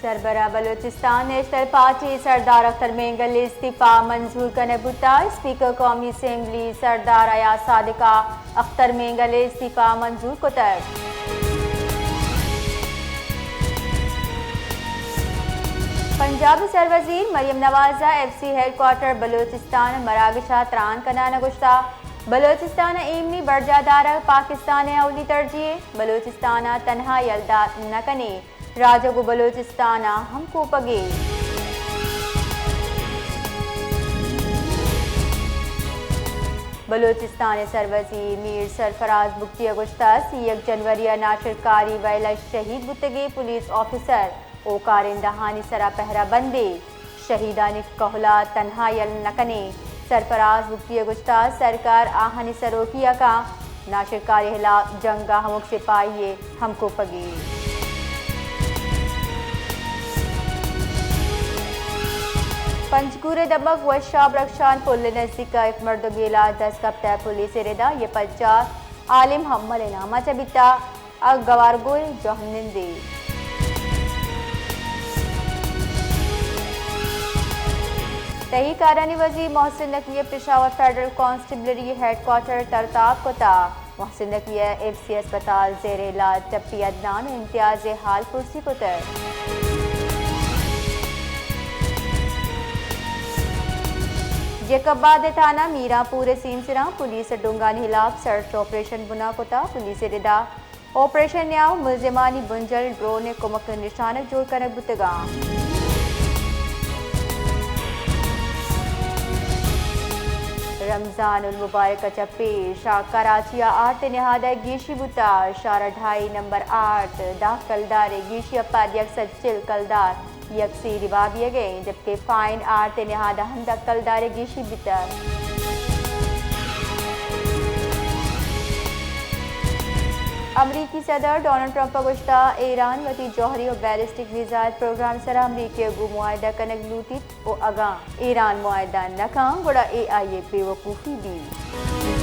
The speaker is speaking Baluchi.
سربراہ بلوچستان نیشنل پارٹی سردار اختر مینگل ءِ استعفی منظور کنگ بوتگ۔ اسپیکر قومی اسمبلی سردار ایاز صادق ءَ اختر مینگل ءِ استعفی منظور کتگ۔ پنجاب ءِ سروزیر مریم نواز ءَ F C headquarter Balochistan ءِ مراگش ءَ تران کنان ءَ گوشتگ، بلوچستان ءِ ایمنی برجاہ دارگ پاکستان ءِ اولی ترجیح اِنت، بلوچستان ءَ تنہا یلہ دات نہ کنیں۔ راج ءَ گوں بلوچستان ءَ ہمکوپگے۔ بلوچستان ءِ سروزیر میر سرفراز بگٹی ءَ گوشتگ، سی یک جنوری ءَ ناشرکاری ویل ءَ شہید بوتگیں پولیس آفیسر ءُ کارندہانی سرا پہرہ بندے۔ شہیدانی کہول ءَ تنہا یلہ نہ کنیں۔ سرفراز بگٹی ءَ گوشتگ، سرکار آہانی سروکی ءَ کنت، ناشرکاری ہلاپ جنگ ءَ ہمک سپاہی ءِ ہمکوپگے۔ پنجگور ءِ دمگ وشاب رخشان پل ءِ نزیک ءَ یک مردمے ءِ لاش دست کپتگ، پولیس ءِ ردا اے پجار عالم حمل ءِ نام ءَ چہ بیتگ۔ ءُ گوارگوئے جہمنندے۔ تہی کارانی وزیر محسن نقوی ءَ Peshawar federal constabulary headquarter ترتاب کتگ۔ محسن نقوی ءَ ایف سی ہسپتال زیر علاج ٹپی عدنان ءُ امتیاز ءِ حال پرسی کتگ۔ جیکب آباد ءِ تھانہ میران پور ءِ سیمسراں پولیس ءَ ڈونگانی ہلاپ سرچ آپریشن بنا کتگ۔ پولیس ءِ ردا آپریشن ءِ نیام ءَ ملزمانی بنجل ڈرون ءِ کمک ءَ نشانگ جوڑ کنگ بوتگ اَنت۔ رمضان المبارک ءَ چہ پیش ءَ کراچی ءَ آرت ءِ نہاد ءَ گیشی بوتگ۔ شارڈھائی نمبر آرت ءَ دہ کلدار ءِ گیشی ءَ پد یک سد چل کلدار یکسری بہا بیگ ءَ اِنت، جبکہ فائن آرت ءِ نہاد ءَ ہم دہ کلدار ءِ گیشی بیتگ۔ امریکی صدر ڈونلڈ ٹرمپ ءَ گوشتگ، ایران وتی جوہری ءُ بیلسٹک میزائل پروگرام ءِ سرا امریکہ ءَ گوں معاہدہ کنگ لوٹیت ءُ اگاں ایران معاہدہ نہ کنت، گڑا اے آئی ءِ بے وقوفی بیت۔